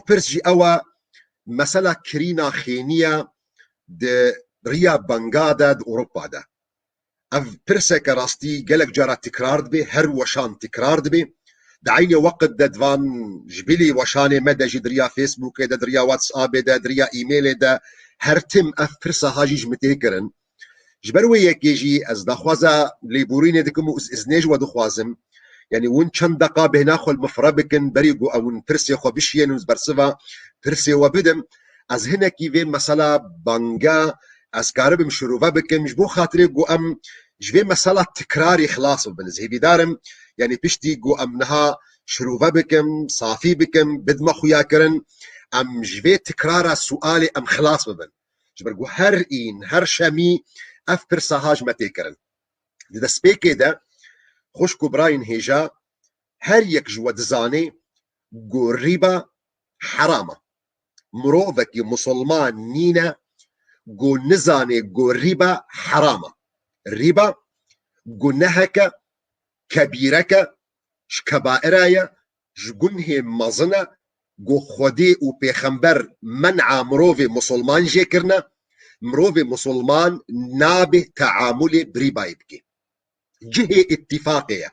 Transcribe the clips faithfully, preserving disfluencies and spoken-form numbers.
pirs jî ew e, mesela kirîna xêniya di riya banga de, di Ewropa de. Ev pirseke rastî gelek cara tikrar dibe, her weşan tikrar dibe. Di eynê weqt de di van ji bilî weşanê me de jî di riya Facebookê de, di riya WhatsAppê de, di riya e-mailê de her tim ev pirsa ha jî ji min tê kirin. Ji ber wê yekê jî ez daxwaza lêborînê dikim û ez îznê ji we dixwazim. Yanî hûn çend deqa bêhna xwe li min fire bikin, berî ku ew hûn pirsê xwe bişiyên û ez bersiva pirsê we bidim. Ez hinekî vê mesela banga ez karibim şirove bikim, ji bo xatirê ku em ji vê mesela tikrarî xilas bibin. Ez hêvîdar im, yanî piştî ku em niha şirove bikim, safî bikim, bidime xuyakirin, em ji vê tikrara sualê em xilas bibin. Ji ber ku her în, her şemî ev pirsa ha ji me tê kirin. Di destpêkê de xwişk û birayên hêja, her yek ji we dizanê ku rîba heram e. Mirovekî musulman nîne ku nizanê ku rîba heram e. Rîba guneheke kebîreke, ji kebaira ye, ji gunhê mezin e, ku Xwedê û Pêxember men'a mirovê musulman jê kirine, mirovê musulman nabe teamulê bi rîbayê bike. Cihê îttifaqê ye.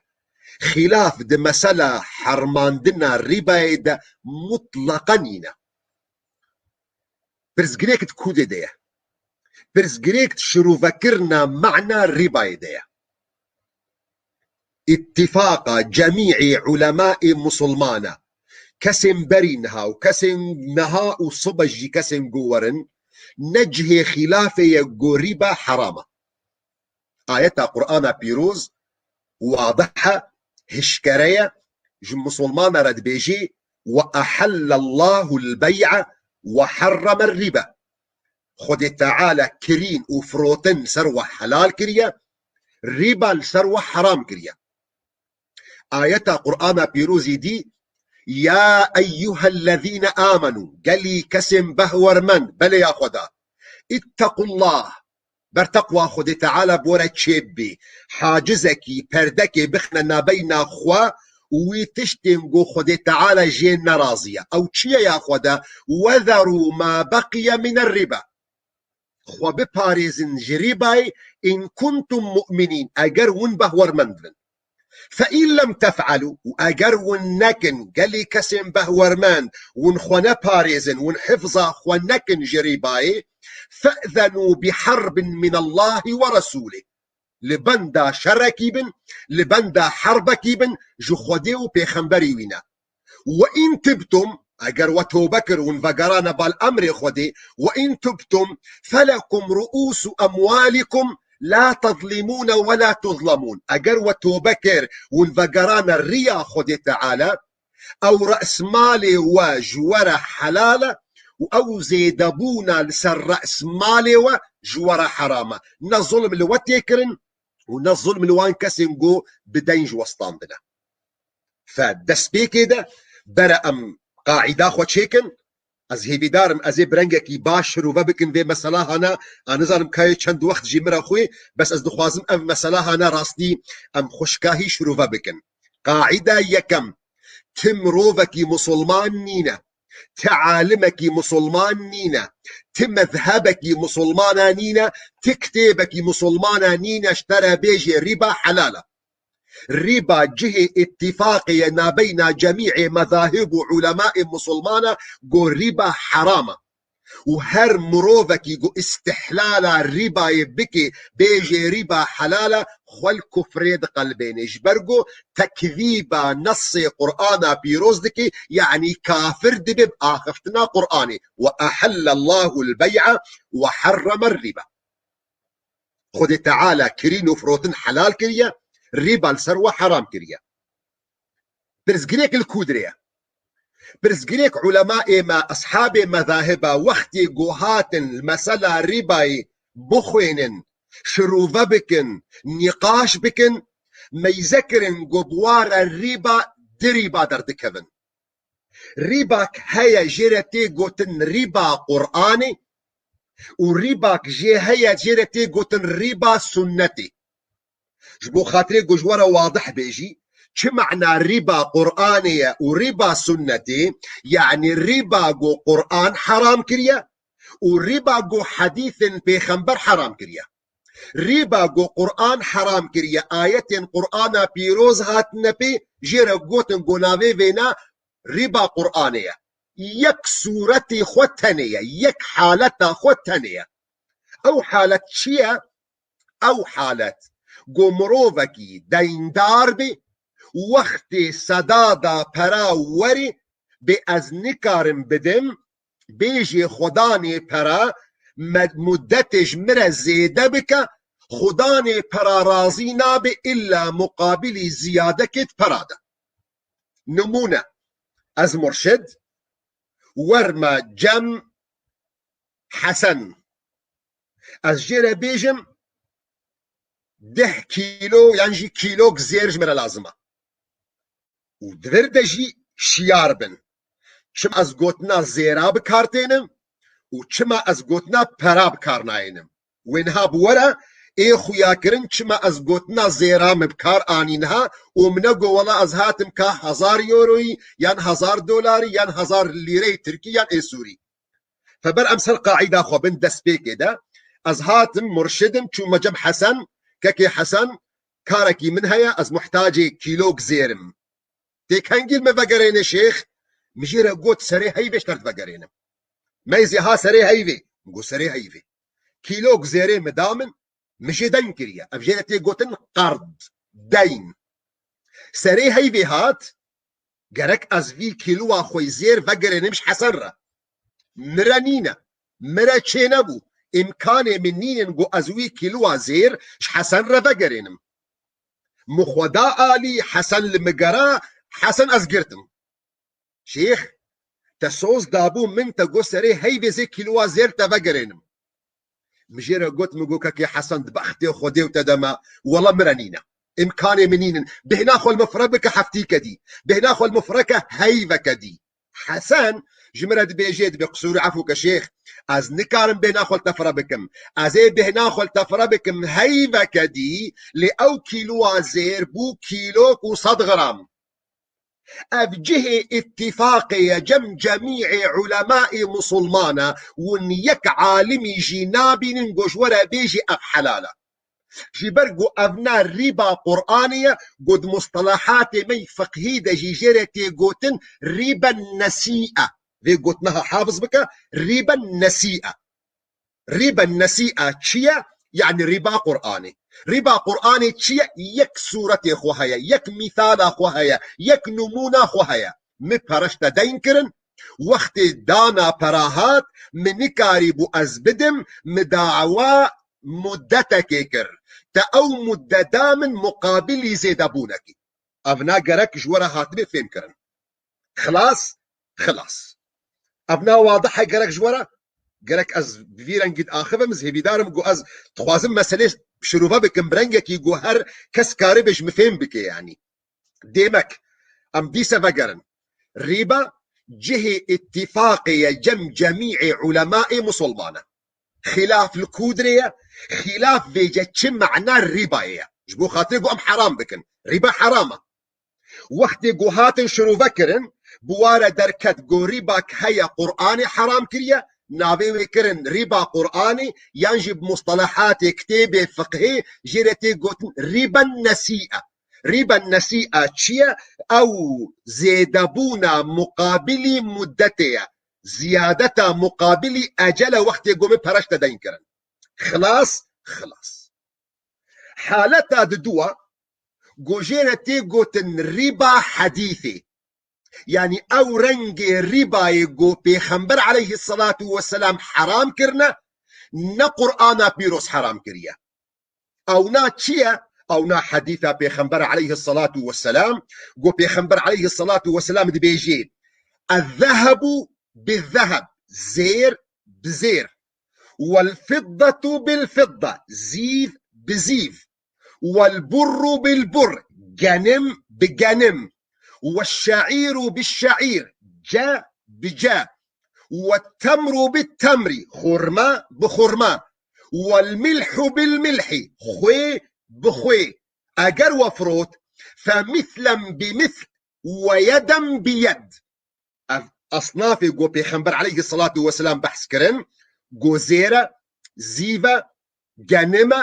Xîlaf di mesela hermandina rîbayê de mutleqen nîne. Pirsgirêk di kûdê de ye. Pirsgirêk di şirûvekirina mana rîbayê de ye. Îttifaqa cemî'ê ulemaê musulmana, kesên berî niha û kesên niha û sibe jî kesên ku werin, ne cihê xîlafê ye ku rîba heram e. Ayeta Qur'ana pîroz wadih e, hişkere ye, ji musulmana re dibêjî: "Ve ahellallahul bey'a ve harramer riba." Xwedê Teala kirîn û firotin li ser we helal kiriye, rîba li ser we heram kiriye. Ayeta Qur'ana pîrozî dî: "Ya eyyuhellezîne amenu", gelî kesên behwermend, belê ya Xweda, "ittaqullah", ber teqwa Xwedê Teala bi we re çêbibê, hacizekî, perdekê bixine nabeyna xwe û wî tiştên ku Xwedê Teala jê nerazî ye. Ew çi ye ya Xweda? "Wezerû ma beqiye miner riba." Xwe biparêzin ji rîbayê, "in kuntum mu'minîn", eger hûn behwermend bin. "Fe in lem tef'alû", û eger hûn nekin, gelî kesên behwermend, hûn xwe neparêzin, hûn hifza xwe nekin ji rîbayê, "fe'zenû bi harbin minallahî ve resûlih." Li benda şerekî bin, li benda herbekî bin ji Xwedê û Pêxemberî wî ne. "Ve in tibtum", eger we tobe kir, hûn vegerane bal emrê Xwedê, "ve in tibtum felekum ru'usu emwalikum la tezlimûne ve la tuzlemûn." Eger we tobe kir, hûn vegerane riya Xwedê Teala, ew resmalê we ji we re helal e û ew zêdebûna li ser resmalê we ji we re heram e. Ne zulm li we tê kirin û ne zulm li wan kesên ku bi deyn ji we standine. Fe destpêkê de bere em qaîda xwe çêkin. Ez hêvîdar im, ez ê bi rengekî baş şirove bikin vê mesela hana. A nizanim kayê çend wext jî min re xwê, bes ez dixwazim ev mesela hana rastî em xweşkahî şirove bikin. Qaîda yekem, ti mirovekî musulman nîne, ti alimekî musulman nîne, ti mezhebekî musulmana nîne, ti kitêbekî musulmana nîne ji te re bêjê rîba helal e. Rîba cihê îttifaqê ye nabeyna cemî'ê mezahib û ulemaê musulmana ku rîba heram e. Û her mirovekî ku îstihlala rîbayê bike, bêjê rîba helal e, xwe li kufrê diqelbêne. Ji ber ku tekzîba nesê Qur'ana pîroz dike, yanî kafir dibe bi axiftina Qur'anê. "Ve ahellallahul bey'a ve harramer riba." Xwedê Teala kirîn û firotin helal kiriye, rîba li ser we heram kiriye. Pirsgirêk li ku dirê ye? Pirsgirêk ulemaê me, eshabê mezahiba wextê ku hatin li mesela rîbayê bixwênin, şirove bikin, nîqaş bikin, meyze kirin ku bi wa re rîba di rîba derdikevin. Rîbak heye jê re tê gotin rîba Qur'anê û rîbak jê heye jê re tê gotin rîba sunnetê. Ji bo xatirê ku ji we re wadih bê jî, Çi mana rîba Qur'anê ye û rîba sunnetê? Yanî rîba ku Qur'an heram kiriye û rîba ku hedîsên pêxember heram kiriye. Rîba ku Qur'an heram kiriye, ayetên Qur'ana pîroz hatine pê, jê re gotin ku navê vêna rîba Qur'anê ye. Yek sûretê xwe tenê ye, yek haleta xwe tenê ye. Ew halet çi ye? Ew halet, ku mirovekî deyndar bê, wextê sedada pera werê bê ez nikarim bidim, bêjê xwedanê pera me-, muddetê ji min re zêde bike, xwedanê pera razî nabe illa muqabilî ziyadekê di pera de. Nimûne, ez murşid, werme cem Hesen. Ez jê re bêjim, deh kîlo yan jî kîlok zêr ji min re lazim e. Û di vir de jî şiyar bin. Çima ez gotina zêra bi kar tênim û çima ez gotina pera bi kar nayênim. Wê niha bi we re ê xuya kirin çima ez gotina zêra min bi kar anî niha û min nego wela ez hatim ka hezar euroyî yan hezar dolarî yan hezar lîreyê tirkî yan ê sûrî. Feber em ser qaîda xwe bin destpêkê de. Ez hatim, murşidim, çûme cem Hesen, kekê Hesen, karekî min heye, ez muhtacê kîlok zêr im. Têkengî li me vegerêne şêx, min jê re got serê heyvê ji te re divegerênim. Meyzê ha serê heyvê, min got serê heyvê. Kîlok zêrê min da min, min jê deyn kiriye. Ev jê re tê gotin qerd, deyn. Serê heyvê hat, gerek ez vî kîlowa xwe zêr vegerênim ji Hesen re. Min re nîne. Min re çênebû. Îmkanê min nînin ku ez wî kîlowa zêr ji Hesen re vegerênim. Min xwe da alî, Hesen li min gera, Hesen ez girtim. Şêx, te soz dabû min te got serê heyvê zê kîlowa zêr te vegerênim. Min jê re got, min got, kekê Hesen, di bextê Xwedê û te de me, wela min re nîne. Îmkanê min nînin. Bêhna xwe li min fire bike heftîke dî. Bêhna xwe li min fire ke heyveke dî. Hesen ji min re dibêje, dibê qisûrî efû ke şêx, ez nikarim bêhna xwe li te fire bikim. Ez ê bêhna xwe li te fire bikim heyveke dî, lê ew kîlowa zêr bû kîlok û sed gram. Ev cihê îtîfaqê ye cem cemîê ulemayê musulmana, win yek alimî jî nabînin ku ji we re bêjî ev helal e. Ji ber ku ev ne rîba Qur'anê ye, ku di mustelehatê me yî fiqhî de jî jê re tê gotin rîben nesî'e. Vê gotina ha hafiz bike, rîben nesî'e. Rîben nesî'a çi ye? Yanî rîba Qur'anê. Rîba Qur'anê çi ye? Yek sûretê xwe heye, yek mîsala xwe heye, yek nimûna xwe heye. Min pere ji te deyn kirin, wextê dana pera hat, min nikarîbû ez bidim, min dawa muddetekê kir. Te ew mudde da min muqabilî zêdebûnekê. Ev na gerek ji we re hatibê fêhm kirin. Xilas, xilas. Ev na wadih e gerek ji we re. Gerek ez bi vî rengî diaxivim, ez hêvîdar im ku ez dixwazim meselê şirove bikim bi rengekî ku her kes karibe ji min fêm bike, yanî. Demek, em dîse vegerin. Rîba cihê îtîfaqê ye cem cemîê ulemayê musulman e. Xîlaf li ku dirê ye? Xîlaf vêce çi mana rîbayê ye? Ji bo xatirê ku em heram bikin. Rîba heram e. Wextê ku hatin şirove kirin, bi wa re derket ku rîbak heye Qur'anê heram kiriye, navê wê kirin rîba Qur'anê, yan jî bi mustelehatê kitêbê fiqhê jê re tê gotin rîben nesî'e. Rîben nesî'e çi ye? Ew zêdebûna muqabilî muddetê ye. Ziyadeta muqabilî ecele wextê ku min pere ji te deyn kirin. Xilas, xilas. Haleta diduwa, ku jê re tê gotin rîba hedîsê. Yanî ew rengê rîbayê ku Pêxember aleyhisselatu vesselam heram kirine, ne Qur'ana pîroz heram kiriye. Ewna çi ye? Ewna hedîsa Pêxember aleyhisselatu vesselam, ku Pêxember aleyhisselatu vesselam dibêjê, "Ez-zehebu bi-zeheb", zêr bi zêr. "Wel-fiddetu bil-fidde", zîv bi zîv. "Wel-burru bil-burr", genim bi genim. "Weş-şe'iru biş-şe'ir", ce bi ce. "Wet-temru bit-temri", xurma bi xurma. "Wel-milhu bil-milhi", xwê bi xwê. Eger we firot, فمثلا بمثل ويدا بيد. Ev esnafê ku Pêxember aleyhisselatu vesselam behs kirin, ku zêr e, zîv e, genim e,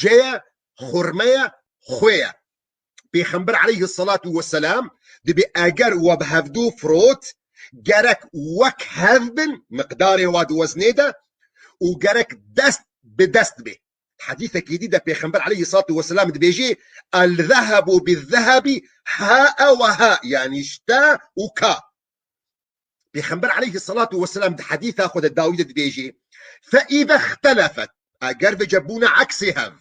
cê ye, xurme ye, xwê ye. Pêxember aleyhisselatu vesselam dibê eger we bi hevdû firot, gerek wek hev bin, miqdarê wa di weznê de, û gerek dest bi dest bê. Hedîsekî dî de Pêxember aleyhisselatu vesselam dibêjê, "El-zehebu biz-zehebi ha ve ha", yanî ji te û ka. Pêxember aleyhisselatu vesselam di hedîsa xwe de dawî de dibêjê, "Fe îze ixtelefet", eger vêce bûne eksê hev,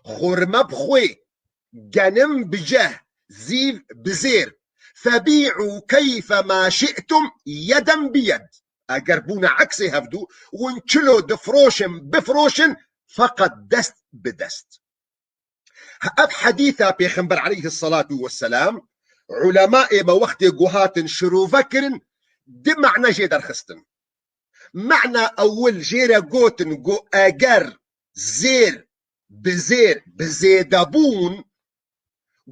xurme bi xwê, genim bi ceh, zîv bi zêr, "febî'û keyfe ma şi'tum yeden bi yed." Eger bûne eksê hevdû, hûn çilo difiroşin, bifiroşin, feqet dest bi dest. Ev hedîsa Pêxember aleyhisselatu vesselam, ulema ê me wextê ku hatin şirove kirin, di mane jê derxistin. Mane ewil jê re gotin ku eger zêr bi zêr, bi zêdebûn,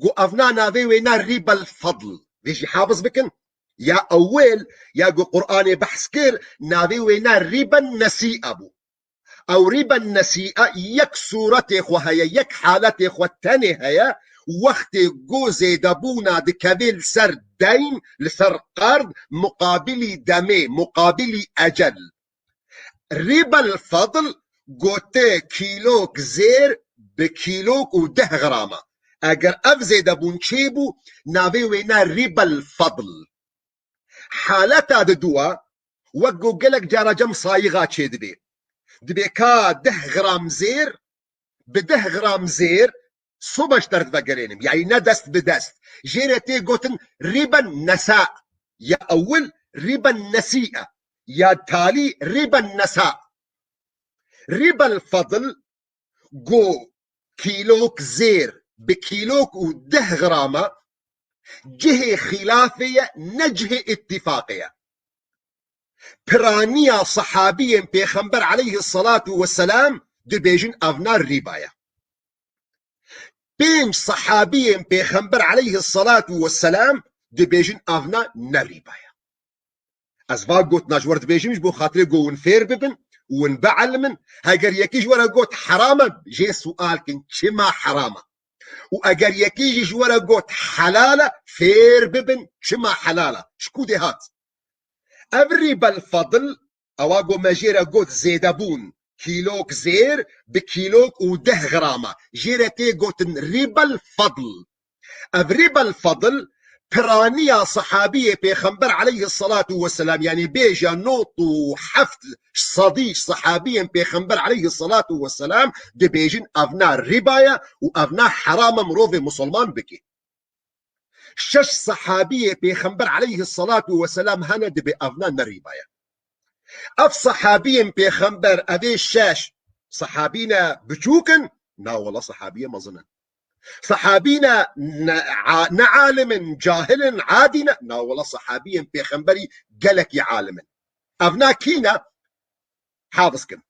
ku evna navê wê ne rîbel fedl. Vê jî hafiz bikin. Ya ewil, ya ku Qur'anê behs kir, navê wê ne rîben nesî'e bû. Ew rîben nesî'e yek sûretê xwe heye, yek haletê xwe tenê heye, wextê ku zêdebûna dikevê li ser deyn, li ser qerd, muqabilî demê, muqabilî ecel. Rîbel fedl gote kîlok zêr bi kîlok û deh grama. Eger ev zêdebûn çêbû, navê wê ne rîbel fedl. Haleta didûa, wek ku gelek cara cem sayixa çêdibê. Dibê ka deh gram zêr, bi deh gram zêr, soba ji te re divegerênim. Yanî ne dest bi dest. Jê re tê gotin rîben nesa. Ya ewil rîben nesî'e. Ya talî rîben nesa. Rîbel fedl ku kîlok zêr bi kîlok û deh grama cihê xîlafê ye, ne cihê îttifaqê ye. Piraniya sehabiyên Pêxember aleyhisselatu vesselam dibêjin evna rîba ye. Pênc sehabiyên Pêxember aleyhisselatu vesselam dibêjin evna ne rîba ye. Ez va gotina ji we re dibêjim ji bo xatirê ku hûn fêr bibin û hûn bielimin. Heger yekî ji we re got heram e, jê sual kin çima heram e. Û eger yekî jî ji we re got helal e, fêr bibin çima helal e. Ji ku dê hat? Ev rîbel fedl, ewa ku me jê re got zêdebûn, kîlok zêr bi kîlok û deh grama. Jê re tê gotin rîbel fedl. Ev rîbel fedl piraniya sehabiyê Pêxember aleyhisselatu vesselam, yanî bêje nod û heft sedî sehabiyên Pêxember aleyhisselatu vesselam dibêjin evna rîba ye û evna heram e mirovê musulman bike. Şeş sehabiyê Pêxember aleyhisselatu vesselam hene dibê evna ne rîba ye. Ev sehabiyên Pêxember, evê şeş sehabî ne biçûk in? Na wela sehabiyê mezin in. Sehabî ne, ne, a-, ne alim in, cahil in, adî ne? Na wela sehabiyên Pêxemberî gelekî alim in. Evna kî ne? Hafiz kin.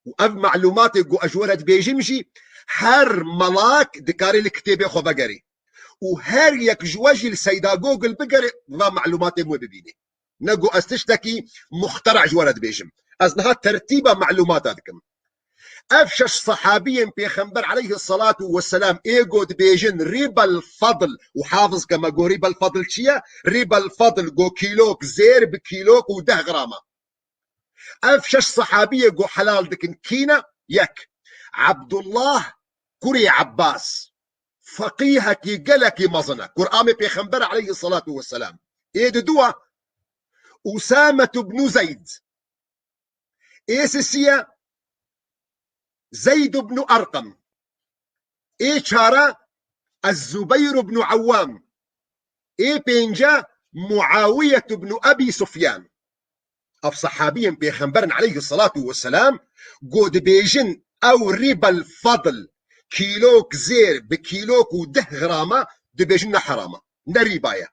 Û ev malumatê ku ez ji we re dibêjim jî her melak dikare li kitêbê xwe vegerê. Û her yek ji we jî li Seyda Google bigere, va malumatê wê bibîne. Ne ku ez tiştekî muxtera ji we re dibêjim. Ez niha tertîba malûmata dikim. Ev şeş sehabiyên Pêxember aleyhisselatu vesselam ê ku dibêjin rîbel fedl û hafiz ke me ku rîbel fedl çi ye? Rîbel fedl ku kîlok zêr bi kîlok û deh grama. Ev şeş sehabiyê ku helal dikin kî ne? Yek, Ebdullah kurê Ebbas, feqîhekî gelekî mezin e, kuramê Pêxember aleyhisselatu vesselam. Ê diduwa, Usame ibn Zeyd. Ê sisiye, Zeyd ibn Erqem. Ê çara, Ez-Zubeyr ibn Ewwam. Ê pênce, Muawiyet ibn Ebî Sufyan. Ev sehabiyên Pêxemberin aleyhisselatu vesselam ku dibêjin ew rîbel fedl, kîlok zêr bi kîlok û deh grama, dibêjin ne herama, ne rîba ye.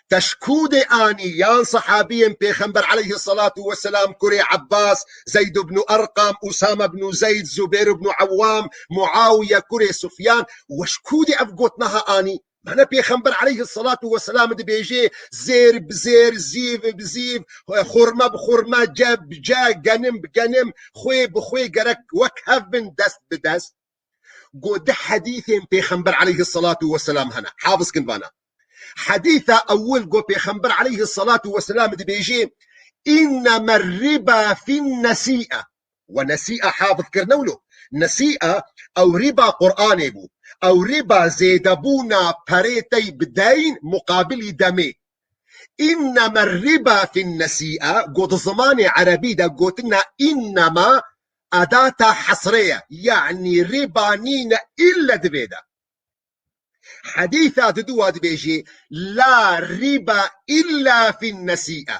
Te ji ku dê anî? Yan sehabiyên Pêxember aleyhisselatu vesselam, kurê Ebbas, Zeyd ibn Erqam, Usame ibn Zeyd, Zubeyr ibn Awwam, Muawiye kurê Sufyan, we ji ku dê ev gotina ha anî? Mana Pêxember aleyhisselatu vesselam dibêje, zêr bi zêr, zîv bi zîv, xurme bi xurme, ce bi ce, genim bi genim, xwê bi xwê gerek wek hev bin, dest bi dest. Go di hedîsên Pêxember aleyhisselatu vesselam hene. Hafiz kin vana. Hedîsa ewil go Pêxember aleyhisselatu vesselam dibêje, "Inneme riba fin nesî'e." We nesî'e hafiz kirine wilo. Nesî'e ew riba Qur'anê bû. Ew riba zêdebûna perê tey bi deyn muqabilî demê. "Inneme riba fin nesî'e", go di zimanê erebî de gotina innema edata hesrê ye. Yanî riba nîne ille di vê de. Hedîsa diduwa dibêjî, "La riba illa fin nesî'e."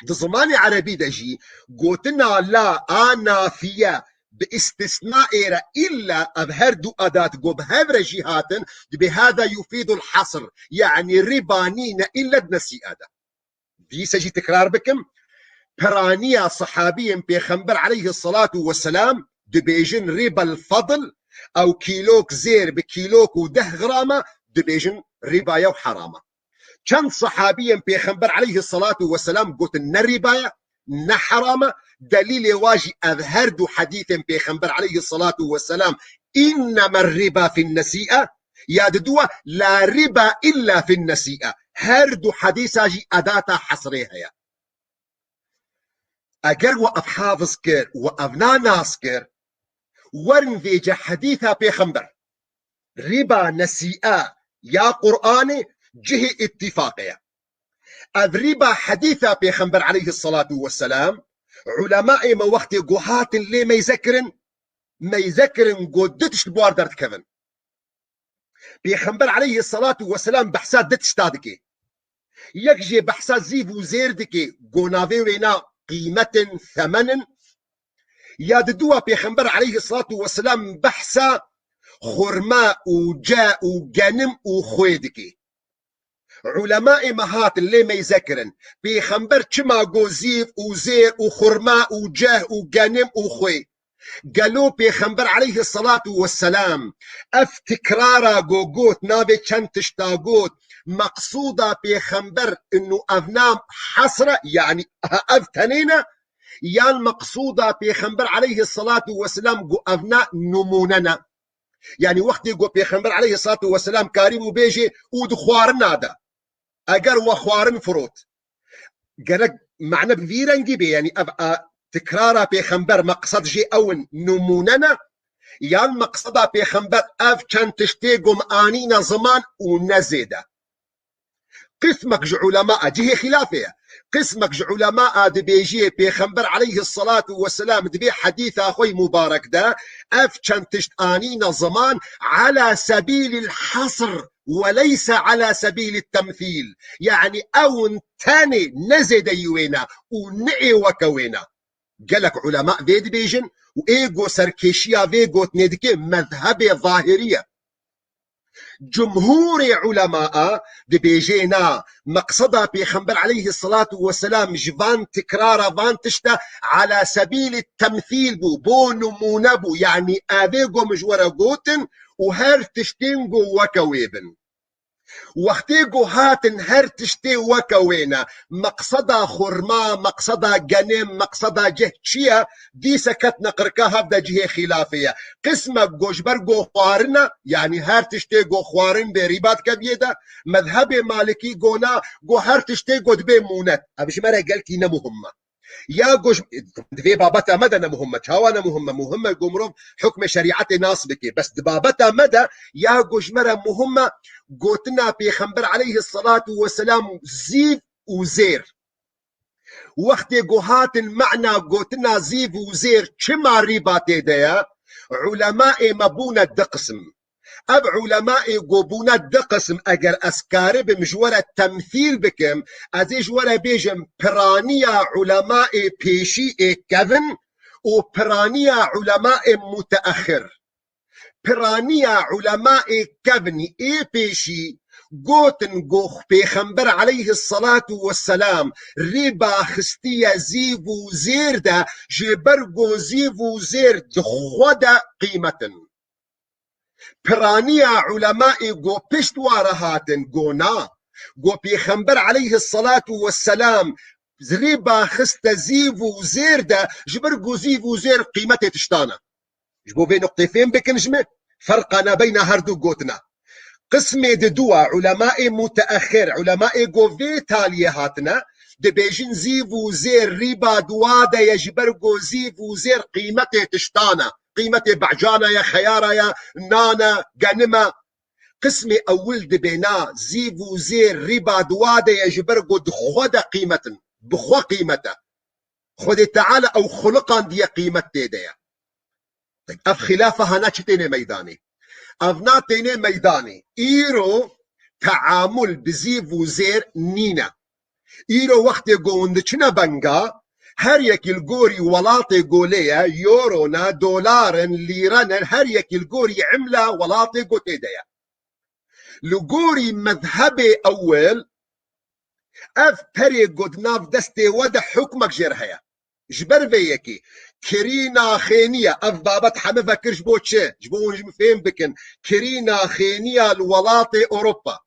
Di zimanê erebî de jî gotina la a nafiye bi îstisnayê re illa ev her du adat go bi hev re jî hatin, dibê hada yufîdul hasr, yanî riba nîne illa di nesî'e de. Dîse jî tikrar bikim, piraniya sehabiyên Pêxember aleyhisselatu vesselam dibêjin ribel fadl, ew kîlok zêr bi kîlok û deh grama dibêjin riba ye û herama. Çend sehabiyên Pêxember aleyhisselatu vesselam gotin ne riba ye, ne herama, delîlê wa jî ev her du hedîsên Pêxember aleyhisselatu vesselam, "Inneme riba fin nesî'e", ya diduwa, "La riba illa fin nesî'e." Her du hedîsa jî edata hesrê heye. Eger we ev hafiz kir, we ev na nas kir, werin vêce hedîsa Pêxember. Riba nesî'e ya Qur'anê cihê îttîfaqê ye. Ev riba hedîsa Pêxember aleyhisselatu vesselam, ulemaê me wextê go hatin lê meyze kirin, meyze kirin go du tişt bi war derdikevin. Pêxember aleyhisselatu vesselam behsa du tişta dike. Yek jê behsa zîv û zêr dike, go navê wêna qîmet in, themen in. Ya diduwa Pêxember aleyhisselatu vesselam behsa xurma û ce û genim û xwê dike. Ulemaê me hatin lê meyze kirin. Pêxember çima go zîv û zêr û xurma û ceh û genim û xwê? Gelo Pêxember aleyhisselatu vesselam ev tikrara go got, navê çend tişta got, meqsûda Pêxember inu ev nam hesre, yanî ev tenê ne, yan meqsûda Pêxember aleyhisselatu vesselam go ev na numûne ne? Yanî wextê go Pêxember aleyhisselatu vesselam karî bû bêjê û di xwarina de, eger we xwarin firot, gerek mane bi vî rengî bê, yanî ev a tikrara Pêxember meqsed jê ew in numûne ne, yan meqseda Pêxember ev çend tiştê go min anîne ziman û ne zêde? Qismek ji ulema a, cihê xilafê ye. Qismek ji ulema a dibêjiyê Pêxember aleyhisselatu vesselam di vê hedîsa xwe yî mubarek de ev çend tişt anîne ziman ala sebîlil hasr we leyse ala sebîlit temthîl. Yanî ew in tenê, ne zêdeyî wê ne û ne ê weke wê ne. Gelek ulema vê dibêjin û ê go serkêşiya vê gotinê dike mezhebê zahirî ye. Cumhurê ulema a dibêjê na, meqseda Pêxember aleyhisselatu vesselam ji van tikrara van tişta ala sebîlî temthîl bû, bo nimûne bû, yanî evê go min ji we re gotin û her tiştên go weke wê bin. Wextê go hatin her tiştê weke wê ne, meqseda xurma, meqseda genim, meqseda cih çi ye? Dîse ketine qirka hev de cihê xîlafê ye. Qismek go ji ber go xwarine, yanî her tiştê go xwarin bê rîba dikeviyê de, mezhebê malikî go na, go her tiştê go dibê mûnet. Ev ji me re gelkî ne muhim e. Ya go ji, di vê babeta me de ne muhim e. Çawa ne muhim e? Muhim e go mirov hukmê şerîetê nas bike. Bes di babeta me de ya go ji me re muhim e, gotina Pêxember aleyhisselatu vesselam zîv û zêr. Wextê go hatin mana gotina zîv û zêr çima rîba tê de ye, ulemaê me bûne du qisim. Ev ulemaê go bûne du qisim, eger ez karibim ji we re temthîl bikim, ez ê ji we re bêjim piraniya ulemaê pêşî ê kevin û piraniya ulemaê muteexir. Piraniya ulemaê kevnî ê pêşî gotin ku Pêxember aleyhisselatu vesselam rîba xistiye zîv û zêr de, ji ber ku zîv û zêr di xwe de qîmet in. Piraniya ulemaê ku pişt wa re hatin, ku na, ku Pêxember aleyhisselatu vesselam rîba xiste zîv û zêr de, ji ber ku zîv û zêr qîmetê tiştan e. Ji bo vê nuqtê fêm bikin ji me, ferqa nabeyna her du gotina. Qismê di dua, ulemaê muteexir, ulemaê ku vê taliyê hatine, dibêjin zîv û zêr rîba dua de ye, ji ber ku zîv û zêr qîmetê tiştan e. Qîmetê becana ye, xeyara ye, nan e, genim e. Qismê ewil dibê na, zîv û zêr rîba dua de ye, ji ber ku di xwe de qîmet in, bi xwe qîmet e. Xwedê Teala ew xuliqandiye, qîmet tê de ye. Ev xilafa hana çi têne meydanê? Ev na têne meydanê. Îro teamul bi zîv û zêr nîne. Îro wextê ku hûn diçine benga, her yekî li gorî welatê ku lê ye, euro ne, dolar in, lîre ne, her yekî li gorî emla welatê ku tê de ye. Li gorî mezhebê ewil, ev perê ku di nav destê we de hukmek jê re heye. Ji ber vê yekê kirîna xêniya, ev babet heme vekir ji bo çi? Ji bo hûn ji min fêm bikin. Kirîna xêniya li welatê Ewropa.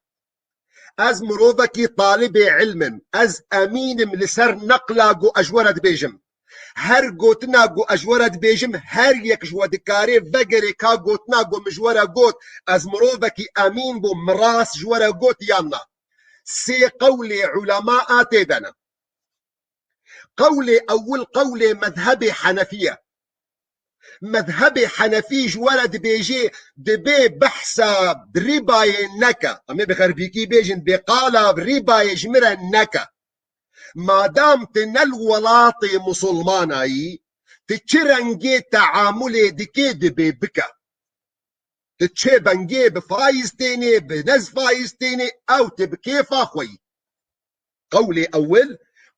Ez mirovekî talibê ilm im. Ez emîn im li ser neqla ku ez ji we re dibêjim. Her gotina ku ez ji we re dibêjim, her yek ji we dikarê vegerê ka gotina ku min ji we re got, ez mirovekî emîn bûm, min rast ji we re got yan na. Sê qewlê ulema a tê de ne. Qewlê ewil qewlê mezhebê Henefî ye. Mezhebê Henefî ji we re dibêjê, dibê behsa rîbayê neke. Em ê bi xerbîkî bêjin, dibê qala rîbayê ji min re neke. Madam tu ne li welatê musulmana yî, tu çi rengê teamulê dikê, dibê bike. Tu çê bengê bi faiz tênê, bi nez faiz tênê, ew tu bi kêfa xwe yî. Qewlê ewil,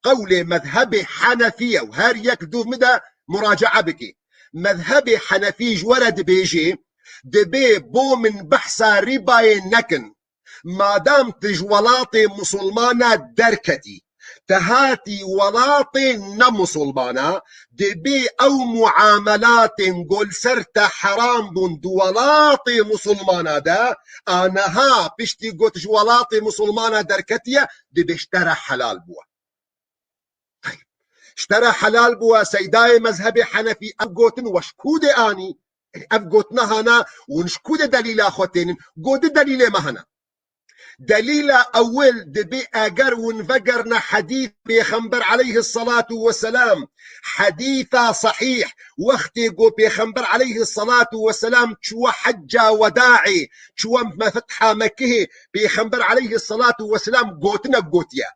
qewlê mezhebê Henefî ye û her yek dûv min de muracae bike. Mezhebê Henefî ji we re dibêjê, dibê bo min behsa rîbayê nekin. Madam tu ji welatê musulmana derketî, te hatî welatê ne musulmana, dibê ew muamelatên ku li ser te heram bûn di welatê musulmana de, a niha piştî got ji welatê musulmana derketiye, dibê ji te re helal bûye. Teyb. Ji te re helal bûye, seydayê mezhebê Henefî, ev gotin we ji ku de anî? Ev gotina hana, hûn ji ku de delîla xwe tênin? Go di delîlê me hene. Delîla ewil dibê eger hûn vegerine hedîth Pêxember aleyhisselatu vesselam, hedîtha sehîh, wextê ku Pêxember aleyhisselatu vesselam çûwe hecca wedaê, çûwe me fetha Mekihê, Pêxember aleyhisselatu vesselam gotinek gotiye.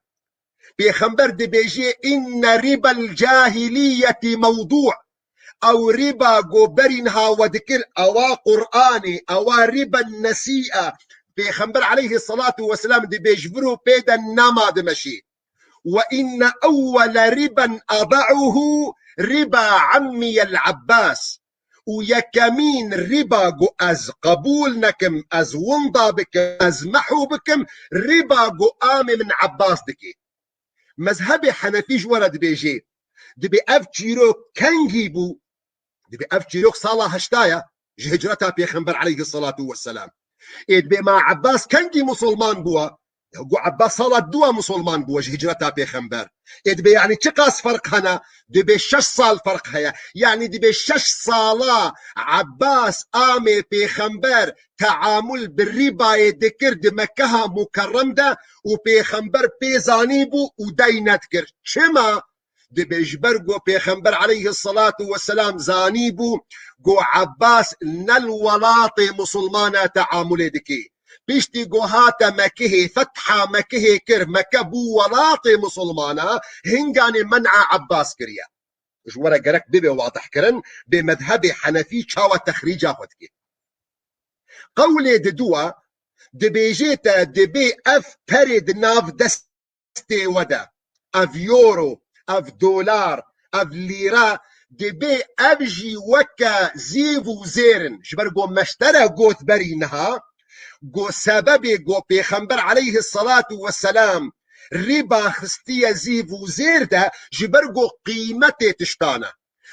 Pêxember dibêjê, inne ribel cahiliyeti mewdû. Ew rîba ku berî niha we dikir, ewa Qur'anê, ewa rîben nesî'e. Pêxember aleyhisselatu vesselam dibê ji vir û pê de nema dimeşê. Ve inne ewwele riben ada'uhu riba ammiyel Abbas. Û yekemîn rîba ku ez qebûl nekim, ez winda bikim, ez mehû bikim, rîba ku amê min Ebbas dike. Mezhebê Henefî ji we re dibêjê, dibê ev çîrok kengî bû? Dibê ev çîrok sala heşta ye ji hicreta Pêxember aleyhisselatu vesselam. Ê dibê ma Ebbas kengî musulman bûye? Gu Ebbas sala dua musulman bûye ji hicreta Pêxember. Ê dibê, yanî çiqas ferq hene? Dibê şeş sal ferq heye. Yanî dibê şeş sala Ebbas amê Pêxember teamul bi rîbayê dikir di Mekkeha Mukerrem de û Pêxember pê zanîbû û dey nedikir. Çima? Dibê ji ber ku Pêxember aleyhisselatu vesselam zanîbû ku Ebbas ne li welatê musulmana teamulê dike. Piştî ku hate Mekihê, fetha Mekihê kir, Meke bû welatê musulmana, hinganê men'a Ebbas kiriye. Ji we re gerek bibe wadihkirin, bê mezhebê Henefî çawa texrîca xwe dike. Qewlê diduwa dibêjê te, dibê ev perê di nav dest destê we de, ev euro, ev dolar, ev lîre, dibê ev jî weke zîv û zêr in. Ji ber ku me ji te re got berî niha, Go sebebê go Pêxember aleyhisselatu vesselam riba xistiye zîv û zêr de, ji ber go qîmetê tiştan e.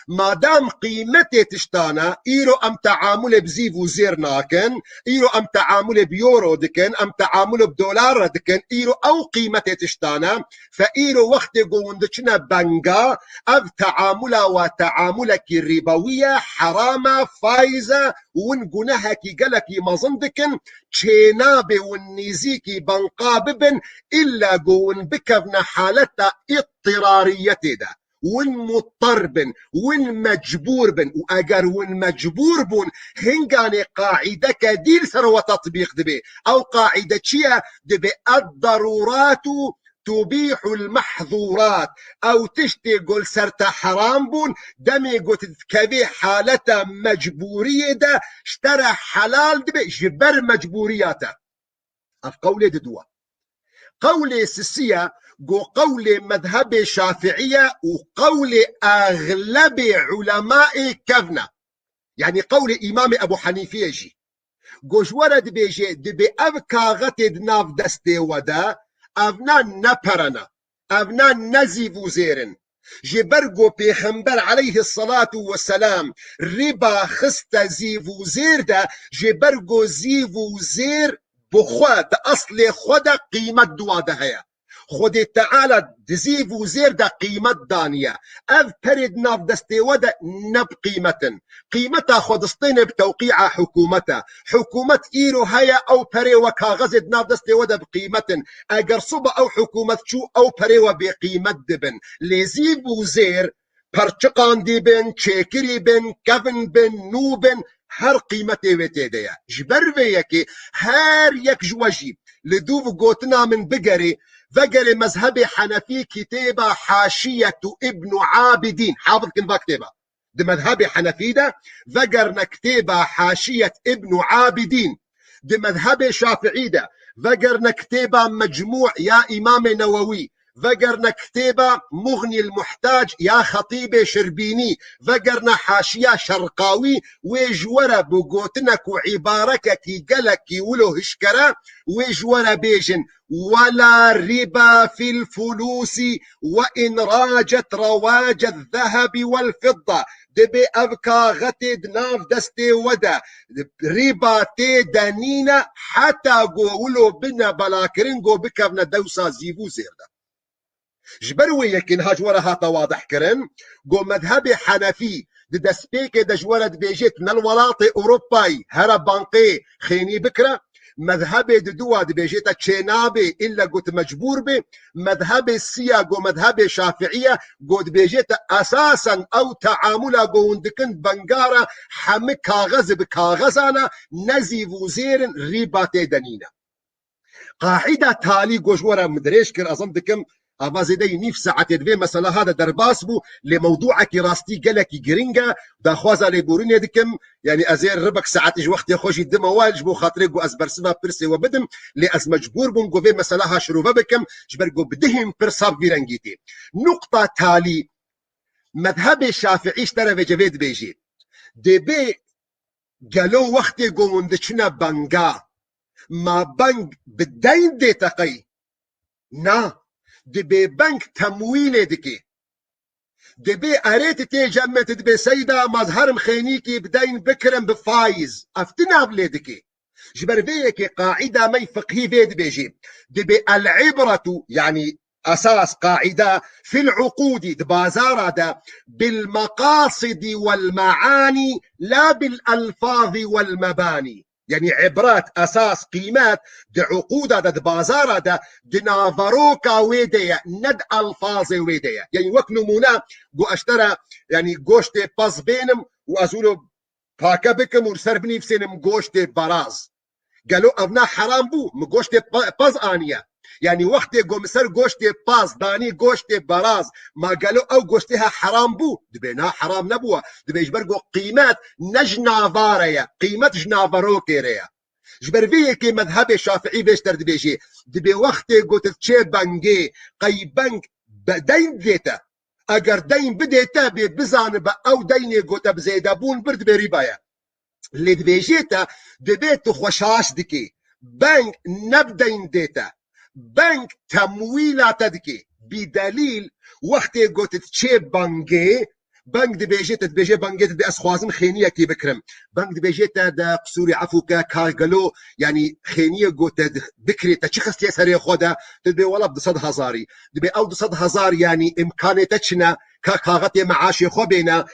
Madam qîmetê tiştan e, îro em teamulê bi zîv û zêr nakin, îro em teamulê bi euro dikin, em teamulê bi dolar re dikin, îro ew qîmetê tiştan e, fe îro wextê ku hûn diçine benga, ev teamula we teamulekî rîbewî ye, heram e, faiz e, hûn gunehekî gelekî mezin dikin, çênabê hûn nêzîkî benga bibin, îlla ku hûn bikevne haleta îttirariyetê de. Win muttar bin, win mecbûr bin. Û eger win mecbûr bûn, hinganê qaîdeke dî li ser we tetbîq dibe. Ew qaîde çi ye? Dibe, "Ed-darûratu tubîhul mehzûrat." Ew tiştê ku li ser te heram bûn, demê ku tu dikevê haleta mecbûriyê de, ji te re helal dibe, ji ber mecbûriya te. Ev qewlê diduwa. Qewlê sisiye, go qewlê mezhebê Şafiiye û qewlê exlebê ulemaê kevne. Yanî qewlê Îmamê Ebu Henîfiyê jî. Go ji we re dibêje, dibê ev kaxetê di nav destê we de, evna ne pere ne. Evna ne zîv û zêr in. Ji ber ku Pêxember aleyhisselatu vesselam riba xiste zîv û zêr de, ji ber ku zîv û zêr bi xwe, di eslê xwe de qîmet di wa de heye. Xwedê Teala di zîv û zêr de qîmet daniye. Ev perê di nav destê we de ne bi qîmet in. Qîmeta xwe distêne bi tewqîa hikûmete. Hikûmet îro heye, ew perê we kaxezê di nav destê we de bi qîmet in. Eger sibe ew hikûmet çû, ew perê we bêqîmet dibin. Lê zîv û zêr, perçiqandî bin, çêkirî bin, kevin bin, nû bin, her qîmetê wê tê de ye. Ji ber vê yekê her yek ji we jî li dûv gotina min bigerê, vegerê mezhebê Henefî kitêba Haşiyetu Îbnu Abidîn, hafiz kin va kitêba. Di mezhebê Henefî de vegerine kitêba Haşiyet Îbnu Abidîn. Di mezhebê Şafiî de vegerine kitêba Mecmû ya Îmamê Newewî. Vegerine kitêba Muxnîl Muhtac ya Xetîbê Şirbînî. Vegerine Haşiya Şerqawî, wê ji we re bi gotinek û îbarekekî gelekî wilo hişkere, wê ji we re bêjin, "Wela riba fil fulusi ve in racet rawacet zehebi vel fidda." Dibê ev kaxetê di nav destê we de, riba tê de nîne, heta go wilo bine belakirin, go bikevne dewsa zîv û zêr de. Ji ber wê yekê niha ji we re hate wadih kirin, go mezhebê Henefî di destpêkê de ji we re dibêje, tu ne li welatê Ewropayî, here bankê xênî bikire. Mezhebê diduwa dibêje te çênabê, îlle go tu mecbûr bê. Mezhebê siya go mezhebê Şafiî ye, go dibêje te esasen ew teamula go hûn dikin bengara hemî kaxez bi kaxezan e, ne zîv û zêr in, rîba tê de nîne. Qaîda talî go ji we re min dirêj kir, ez him dikim, ava zêdeyî nîv saetê di vê meseleha de derbas bû, lê mewdûekî rastî gelekî giring e, daxwaza lêborînê dikim, yanî ez ê ribek saetî ji wextê xwe jî dime we, ji bo xatirê ku ez bersiva pirsê we bidim, lê ez mecbûr bûm ku vê meseleha şirove bikim, ji ber ku bi dihên pirsa bi vî rengî tê. Nuqta talî, mezhebê Şafiî ji te re vêce vê dibêjê. Dê bê gelo wextê ku hûn diçine benga, ma beng bi deyn dê te qey? Na, dibê beng temwîlê dikê. Dibê erê tu tê cem me, tu dibê seyda, ma ez herim xênîkî bi deyn bikirim bi faiz. Ev tu nav lê dikê. Ji ber vê yekê qaîda me fiqhî vê dibêjê. Dibê el-îbretu, yanî esas, qaîda, fil uqûdî, di bazara de, bil meqasidi wel meanî, la bil elfazi wel mebanî. Yanî îbret, esas, qîmet, di uqûda de, di bazara de, di naveroka wê de ye, ne di elfazê wê de ye. Yanî wek nimûne, ku ez ji te re, yanî goştê pez bênim û ez wilo pake bikim û li ser binivîsînim goştê beraz. Gelo evna heram bû? Min goştê pe-, pez aniye. Yanî wextê ku min ser goştê pez danî goştê beraz, ma gelo ew goştê he heram bû? Dibê na, heram nebûye. Dibê ji ber ku qîmet ne ji navara ye, qîmet ji naverokê re ye. Ji ber vê yekê mezhebê Şafiî vê ji te re dibêjê, dibê wextê ku tu diçê bengê, qey beng be-, deyn didê te. Eger deyn bidê te, bê bizanibe ew deynê ku te bi zêdebûn bir, dibê rîba ye. Lê dibêjê te, dibê tu xwe şaş dikê. Beng ne bi deyn dê te. Beng temwîla te dike. Bîdelîl wextê got diçê bangê, beng dibêje, te dibêje bangê, dibê ez xwazim xêniyekê bikirim. Beng dibêje te de qisûrê efû ke ka gelo, yanî xêniyê got te di-, bikirê, te çi xistiye serê xwe de? Tu dibê wela bi du sed hezarî. Dibê ew du sed hezar yanî îmkanê te çi ne ka kaxetê meaşê xwe bêne?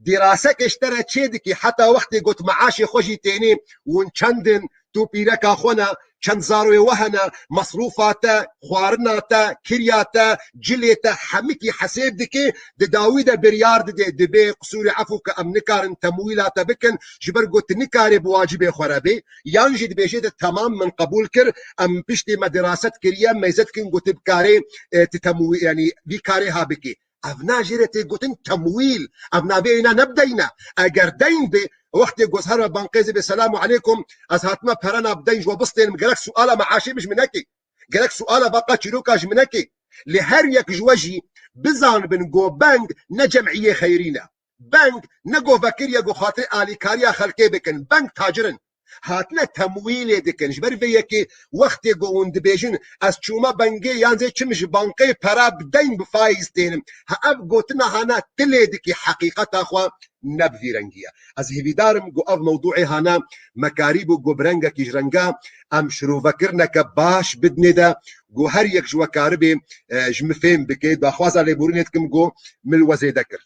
Dîrasekê ji te re çê dikî, heta wextê got meaşê xwe jî tênê, hûn çend in, tu pîreka xwe ne, çend zarokê we hene, mesrûfa te, xwarina te, kiriya te, cilê te, hemikî hesêb dikê, di dawî de biryar didê, dibê qisûrê efû ke em nikarin temwîla te bikin, ji ber got tu nikarê bi wacibê xwe re bê, yan jî dibêje de temam min qebûl kir, em piştê me diraset kiriye, meyze dikin got tu bikarê, e, tu temwî-, yanî vî karê ha bikê. Ev na jê re tê gotin temwîl. Ev navê wîna ne bi deyn e. Eger deyn bê, wextê ku ez here bankê zê bê, selamu aleykum, ez hatime pere na bi deyn ji we bistênim, gerek suala meaşê min ji min nekê. Gerek suala vaqa çîroka ji min nekê. Lê her yek ji we jî bizanibin ku beng ne cemiyê xeyrî ne. Beng ne ku vekiriye ku xatirê alîkariya xelkê bikin. Beng tacir in. Hatine temwîlê dikin. Ji ber vê yekê wextê ku hûn dibêjin, ez çûme bengê yan zê çim ji bankê pera bi deyn bi faîz tênim. Ha ev gotina hana tu lê dikî, heqîqeta xwe ne bi vî rengî ye. Ez hêvîdar im ku ev mewdûê hana me karîbû ku bi rengekî ji renga em şirovekirineke baş bidinê de ku her yek ji we karibê, e, ji min fêm bike. Daxwaza lêborînê dikim ku min li we zêde kir.